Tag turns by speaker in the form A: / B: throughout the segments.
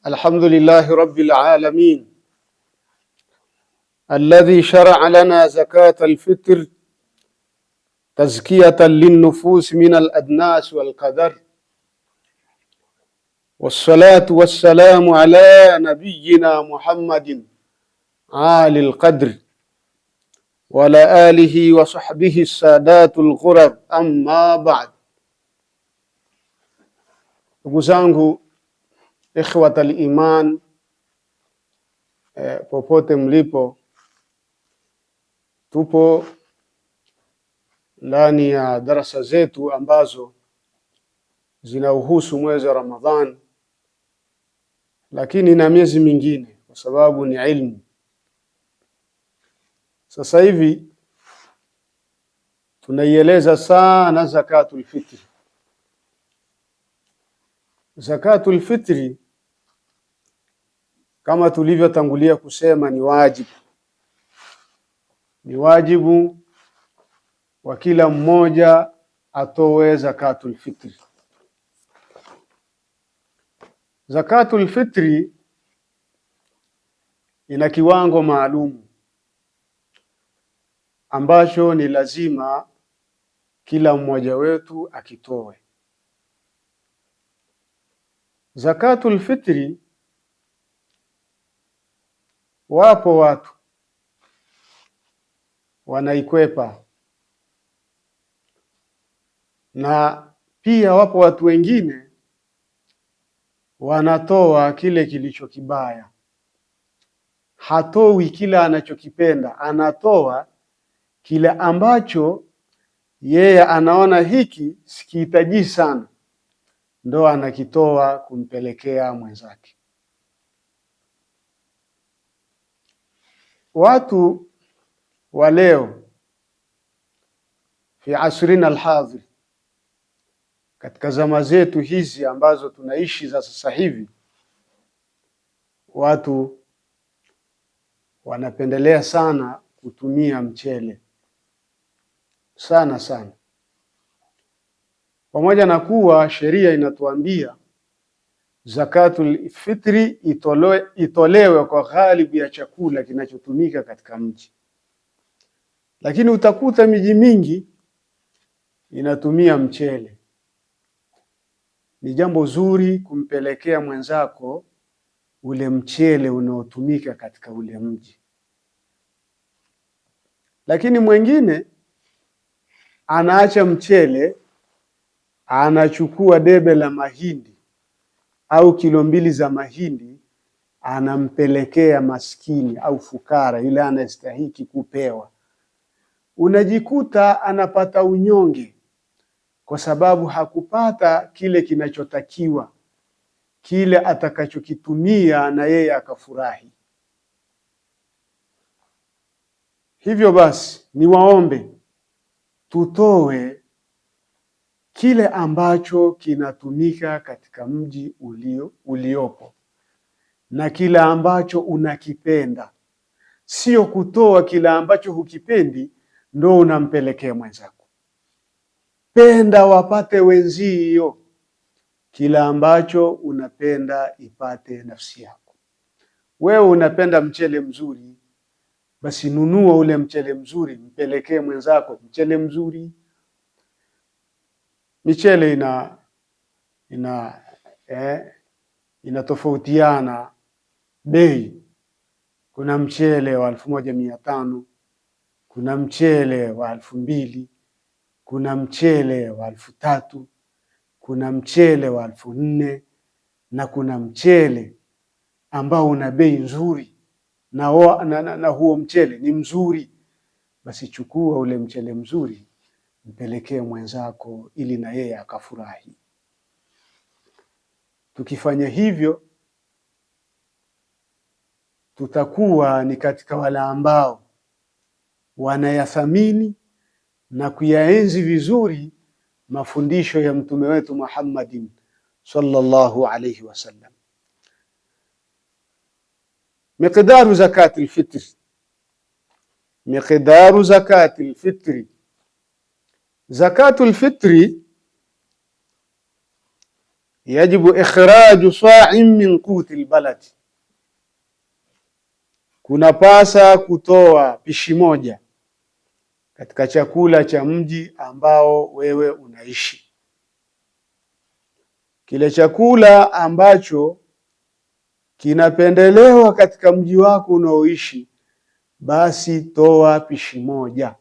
A: الحمد لله رب العالمين الذي شرع لنا زكاة الفطر تزكية للنفوس من الأدناس والقدر، والصلاة والسلام على نبينا محمد عالي القدر وعلى آله وصحبه السادات الغرر، أما بعد. Ndugu zangu ikhwat al-iman, popote mlipo, tupo ndani ya darasa zetu ambazo zinahusu mwezi wa Ramadhan, lakini na miezi mingine, kwa sababu ni ilmu. Sasa hivi tunaieleza sana zakatul fitri. Zakatul fitri kama tulivyotangulia kusema ni wajibu, ni wajibu wa kila mmoja atoe zakatul fitri. Zakatul fitri ina kiwango maalum ambacho ni lazima kila mmoja wetu akitoe. Zakatul fitri, wapo watu wanaikwepa na pia wapo watu wengine wanatoa kile kilicho kibaya. Hatoi kile anachokipenda, anatoa kile ambacho yeye anaona hiki sikihitaji sana, ndo anakitoa kumpelekea mwenzake. Watu wa leo fi asrina alhadhir, katika zama zetu hizi ambazo tunaishi za sasa hivi, watu wanapendelea sana kutumia mchele sana sana, pamoja na kuwa sheria inatuambia zakatul fitri itolewe kwa ghalibu ya chakula kinachotumika katika mji, lakini utakuta miji mingi inatumia mchele. Ni jambo zuri kumpelekea mwenzako ule mchele unaotumika katika ule mji, lakini mwengine anaacha mchele, anachukua debe la mahindi au kilo mbili za mahindi, anampelekea maskini au fukara yule anastahiki kupewa. Unajikuta anapata unyonge kwa sababu hakupata kile kinachotakiwa, kile atakachokitumia na yeye akafurahi. Hivyo basi, niwaombe tutoe kile ambacho kinatumika katika mji uliopo na kile ambacho unakipenda, sio kutoa kile ambacho hukipendi ndo unampelekea mwenzako. Penda wapate wenzio, kile ambacho unapenda ipate nafsi yako. Wewe unapenda mchele mzuri, basi nunua ule mchele mzuri, mpelekee mwenzako mchele mzuri. Michele ina eh, inatofautiana bei. Kuna mchele wa 1500, kuna mchele wa 2000, kuna mchele wa 3000, kuna mchele wa 4000 na kuna mchele ambao una bei nzuri na huo mchele ni mzuri, basi chukua ule mchele mzuri mpelekee mwenzako ili na yeye akafurahi. Tukifanya hivyo, tutakuwa ni katika wale ambao wanayathamini na kuyaenzi vizuri mafundisho ya mtume wetu Muhammadin sallallahu alayhi wasallam. Miqdaru zakati lfitri, miqdaru zakati lfitri, zakatu lfitri Yajibu ikhraju sa'in min quti lbaladi, kunapasa kutoa pishi moja katika chakula cha mji ambao wewe unaishi. Kile chakula ambacho kinapendelewa katika mji wako unaoishi, basi toa pishi moja.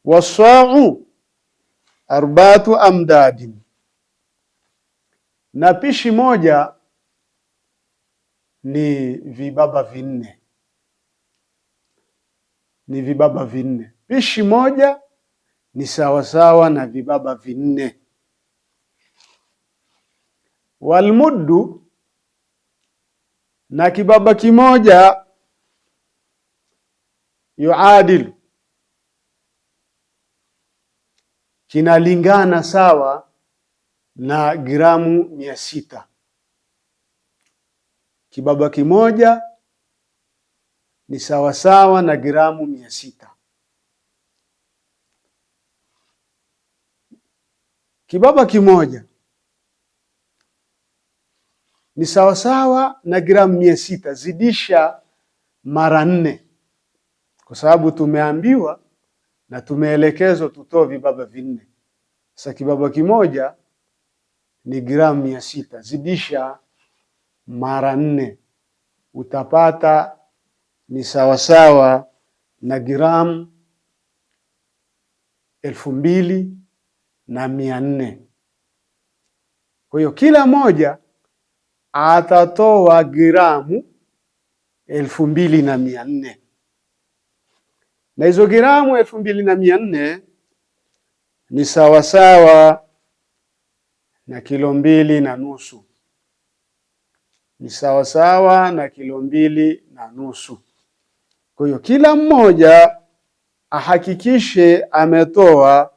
A: Wasau arbatu amdadin, na pishi moja ni vibaba vinne, ni vibaba vinne. Pishi moja ni sawasawa na vibaba vinne. Walmuddu, na kibaba kimoja yuadilu, kinalingana sawa na gramu 600. Kibaba kimoja ni sawasawa na gramu 600. Kibaba kimoja ni sawasawa na gramu 600, zidisha mara nne, kwa sababu tumeambiwa na tumeelekezwa tutoe vibaba vinne. Sasa kibaba kimoja ni gramu 600, zidisha mara nne utapata ni sawasawa na gramu 2400. Kwa hiyo kila moja atatoa gramu 2400, na hizo gramu 2400 ni sawasawa na kilo 2.5, ni sawasawa na kilo 2.5. Kwa hiyo kila mmoja ahakikishe ametoa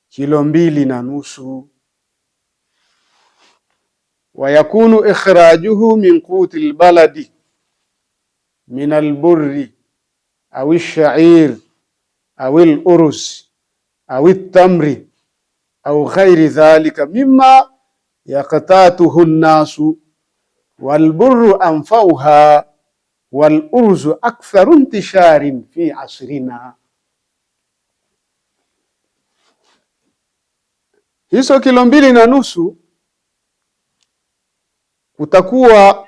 A: kilo 2.5. Wayakunu ikhrajuhu min quti lbaladi min alburri au lshair au lurus au ltamri au ghairi dhalika mimma yaqtatuhu nnasu walburru anfauha walurzu aktharu intisharin fi asrina. Hizo kilo 2.5 kutakuwa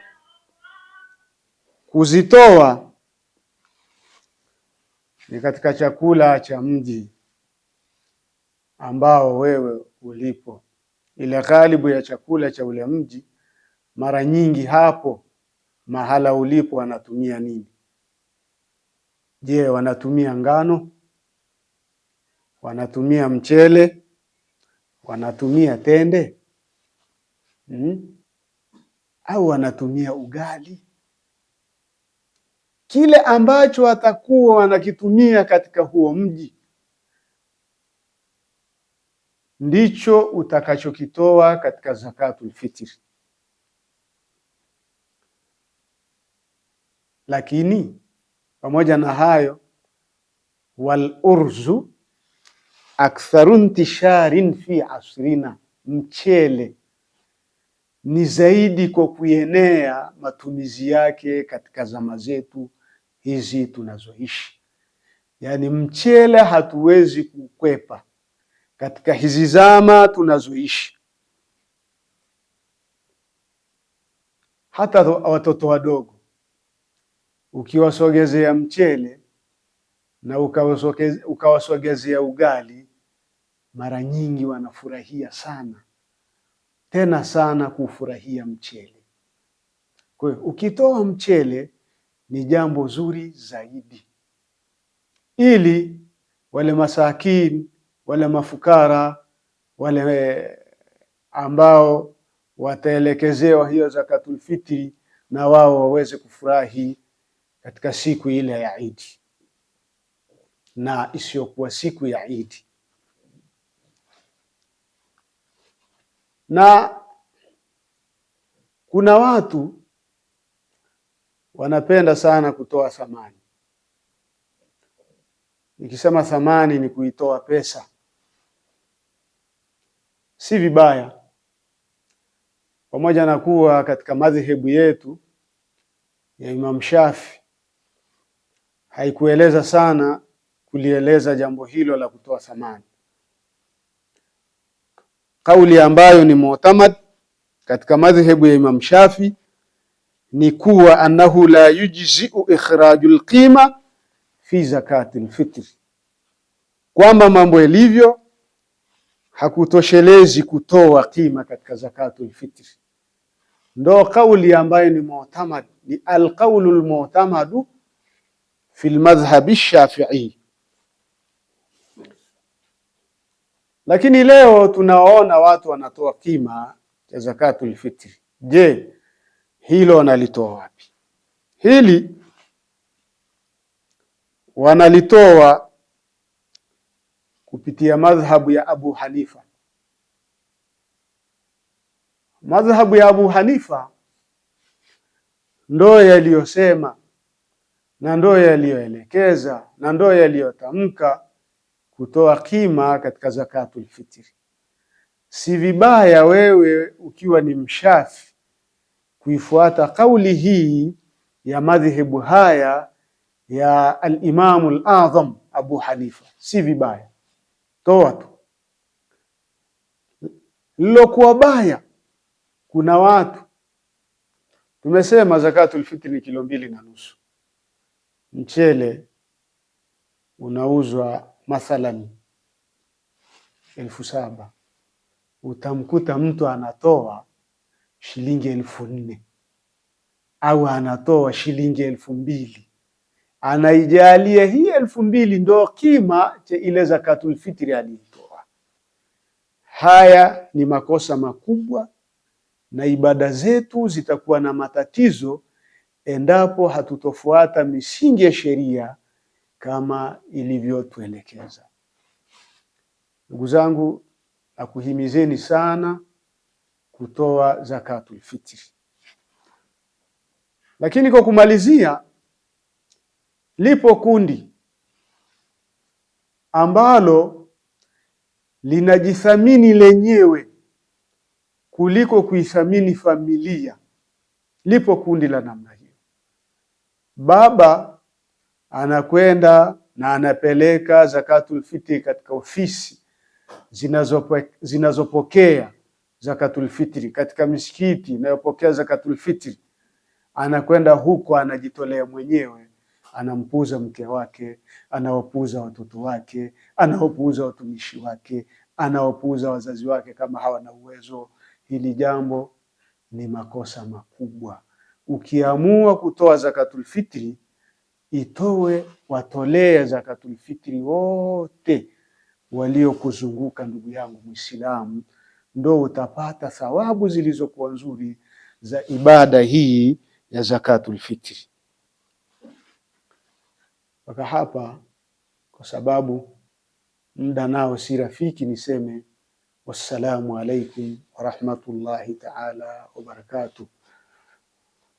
A: kuzitoa ni katika chakula cha mji ambao wewe ulipo. Ile ghalibu ya chakula cha ule mji, mara nyingi hapo mahala ulipo wanatumia nini? Je, wanatumia ngano? Wanatumia mchele? Wanatumia tende? Hmm? Au wanatumia ugali? Kile ambacho watakuwa wanakitumia katika huo mji ndicho utakachokitoa katika zakatul fitri. Lakini pamoja na hayo, wal urzu aktharu intisharin fi asrina, mchele ni zaidi kwa kuenea matumizi yake katika zama zetu hizi tunazoishi. Yaani mchele hatuwezi kukwepa katika hizi zama tunazoishi. Hata watoto wadogo ukiwasogezea mchele na ukawasogezea ugali, mara nyingi wanafurahia sana, tena sana kufurahia mchele. Kwa hiyo ukitoa mchele ni jambo zuri zaidi, ili wale masakini, wale mafukara, wale ambao wataelekezewa hiyo zakatul fitri, na wao waweze kufurahi katika siku ile ya Idi na isiyokuwa siku ya Idi. Na kuna watu wanapenda sana kutoa thamani. Nikisema thamani ni kuitoa pesa, si vibaya. Pamoja na kuwa katika madhehebu yetu ya Imam Shafi haikueleza sana kulieleza jambo hilo la kutoa thamani. Kauli ambayo ni mu'tamad katika madhehebu ya Imam Shafi ni kuwa annahu la yujziu ikhraju lqima fi zakati lfitri, kwamba mambo yalivyo hakutoshelezi kutoa kima katika zakatul fitri. Ndo kauli ambayo ni mu'tamad, ni alqaulu lmu'tamadu fi lmadhhabi Shafii. Lakini leo tunaona watu wanatoa kima cha zakatul fitri. Je, hilo wanalitoa wapi? Hili wanalitoa kupitia madhhabu ya Abu Hanifa. Madhhabu ya Abu Hanifa ndo yaliyosema na ndo yaliyoelekeza na ndo yaliyotamka kutoa kima katika zakatul fitri. Si vibaya wewe ukiwa ni mshafi kuifuata kauli hii ya madhehebu haya ya al-Imamu al-Azam Abu Hanifa, si vibaya, toa tu. Lilokuwa baya, kuna watu tumesema zakatul fitri ni kilo 2.5, mchele unauzwa mathalan 7,000, utamkuta mtu anatoa shilingi 4,000 au anatoa shilingi 2,000, anaijalia hii 2,000 ndo kima cha ile zakatul fitri aliitoa. Haya ni makosa makubwa, na ibada zetu zitakuwa na matatizo endapo hatutofuata misingi ya sheria kama ilivyotuelekeza. Ndugu zangu, nakuhimizeni sana kutoa zakatul fitri. Lakini kwa kumalizia, lipo kundi ambalo linajithamini lenyewe kuliko kuithamini familia. Lipo kundi la namna hiyo. Baba anakwenda na anapeleka zakatul fitri katika ofisi zinazopokea zakatul fitri, katika misikiti inayopokea zakatul fitri, anakwenda huko, anajitolea mwenyewe, anampuuza mke wake, anawapuuza watoto wake, anawapuuza watumishi wake, anawapuuza wazazi wake kama hawana uwezo. Hili jambo ni makosa makubwa. Ukiamua kutoa zakatul fitri, itowe, watolee zakatul fitri wote waliokuzunguka ndugu yangu Muislamu, ndo utapata thawabu zilizokuwa nzuri za ibada hii ya zakatul fitri. Mpaka hapa, kwa sababu muda nao si rafiki, niseme wassalamu alaikum warahmatullahi taala wabarakatuh.